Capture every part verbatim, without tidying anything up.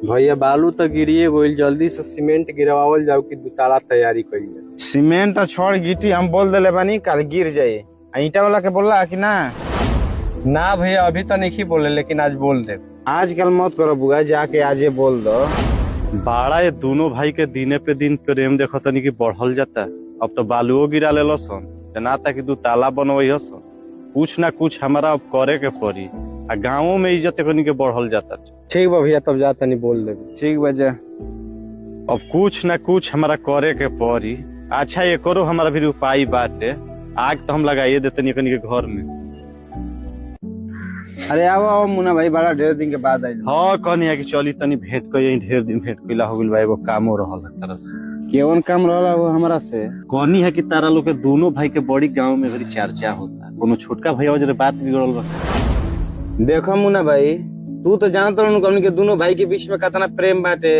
भैया, बालू तो गिरिए गइल, जल्दी से सीमेंट गिरवावल जाओ कि दू ताला तैयारी कइल जाए। सीमेंट आ छड़ गिट्टी हम बोल देले बानी, काल गिर जाए। आ ईंटा वाला के बोलला कि ना? ना भैया, अभी तो नहीं बोले, लेकिन आज बोल दे। आजकल मत करो बुआ, जाके आजे बोल दो। बाड़ा ये दोनों भाई के दिने पे दिन प्रेम देखो तनी कि बढ़ल जाता। अब तो बालुओ गिरा लेलो सन, जनाता कि दू ताला बनवई हसन। कुछ ना कुछ हमारा अब करे के पड़ी। आ गाँवों में इज्जत एकनी के बढ़ल जाता। ठीक बा भैया, तब जा तनी बोल देबे। ठीक बा, जा। अब कुछ ना कुछ हमारा करे के पड़ी। अच्छा, एकरो हमारा भी उपाय बाटे। आग तो हम लगाइए देतनी एकनी के घर में। अरे, आओ, आओ मुन्ना भाई, बड़ा ढेर दिन के बाद आइल। हाँ, कहनी है कि चली तनी भेंट कर, यही ढेर दिन भेंट कैला हो गइल बा, एगो कामो रहल है तरह से। केवन काम रहल है वो हमरा से? कहनी है कि तारा लोग के दोनों भाई के बड़ी गांव में बड़ी चर्चा होता, कोनो छोटका भैया वजह बात बिगड़ल बा। देखो मुन्ना भाई, तू तो जानत रहनु कि हमनी के दोनों भाई के बीच में कितना प्रेम बाटे।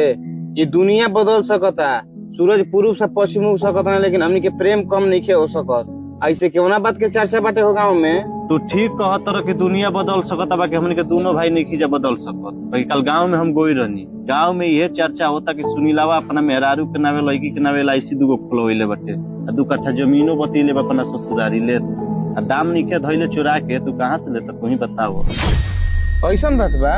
ये दुनिया बदल सकता, सूरज पूरब से पश्चिम उग सकता है, लेकिन हमनी के प्रेम कम नहीं हो सकत। ऐसे केवना बात के चर्चा बाटे हो गाँव में? तू ठीक कहत रह कि दुनिया बदल सकता, बाकी हमनी के दोनों भाई नहीं खींचा बदल सकत। बाकी कल गाँव में हम गोई रहनी, गाँव में यह चर्चा होता कि सुनीलावा अपना मेहरारू के नावे, लड़की के नावे एल आई सी दूगो खोलवैले बटे, आ दू कट्ठा जमीनो बतैले बा अपना ससुरारी लेत, आ दाम निके धैले चुरा के। तू कहाँ से लेता, तू ही बताओ। ऐसन बात बा?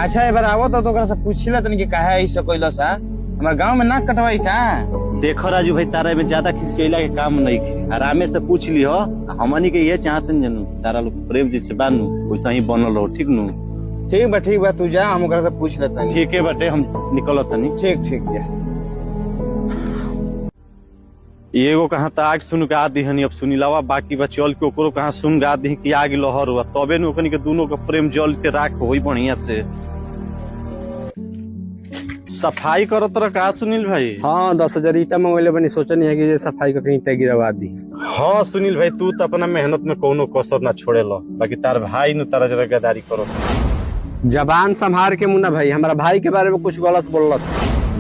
अच्छा, एक बार आवत तो ओकरा से पूछी ला तनी कि काहे ऐसे कैला सा, हमारे गाँव में नाक कटवाई का? देखो राजू भाई, तारा में ज्यादा खिसियला के काम नहीं है, आरामे से पूछ लियो। हमनी के ये चाहतन जनू, तारा लोग प्रेम जैसे बानू वैसा ही बनल रहो, ठीक नू? ठीक बा, ठीक बा, तू जा, हम ओकरा से पूछ लेता। ठीक है बटे, हम निकलत तनी। ठीक, ठीक, जा। एगो कहाँ त आग सुनगा दिहनी, अब सुनीलावा बाकी बा, चल के ओकरो कहाँ सुनगा दिही कि आग लहर हुआ, तबे न ओकनी के दोनों के प्रेम जल के राख होई बढ़िया से। सफाई करत रह का सुनील भाई? हाँ, दस हजार ईटा मंगवले बनी, सोचनी है कि ये सफाई करके ईटा गिरवा दी। हाँ सुनील भाई, तू तो अपना मेहनत में कोनो कसर ना छोड़े लो, बाकी तार भाई नु तारा जरा गद्दारी करो। जबान संभार के मुन्ना भाई, हमारा भाई के बारे में कुछ गलत बोलत।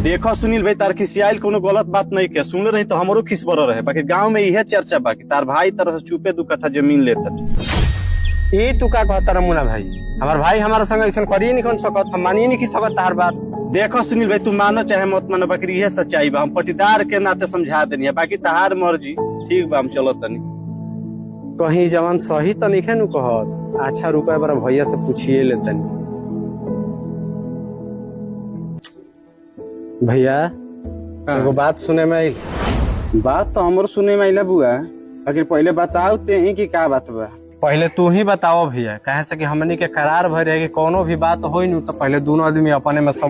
देखो सुनील भाई, तार खिसियाइल कोनो गलत बात नहीं के, सुनले रही तो हमरो खिस बर रहे, बाकी गांव में इहे चर्चा बा कि तार भाई तारा से चुपे दू कट्ठा जमीन लेता। ई तू का कहता रह मुन्ना भाई? हमार भाई हमारा संग ऐसन करिए नहीं सकत, हम मानिए नहीं सकत तार बात। देखो सुनील भाई, तू मानो चाहे मत मानो, बाकी इहे सच्चाई बा। हम पटीदार के नाते समझा देनी है, बाकी तहार मर्जी। ठीक बा, हम चलत तनी। कहीं जवान सही त नइखे नु कहत। अच्छा, रुका, एक बार भैया से पूछिए ले तनी। भैया, हाँ। एगो बात सुने में आइल। बात तो हमरो सुने में आइला बुआ, लेकिन पहले बताओ ते ही कि का बात बा। पहले तू ही बताओ भैया, काहे से कि हमनी के करार भर रहे कि कोनो भी बात होई नु तो पहले दोनों आदमी अपने में सब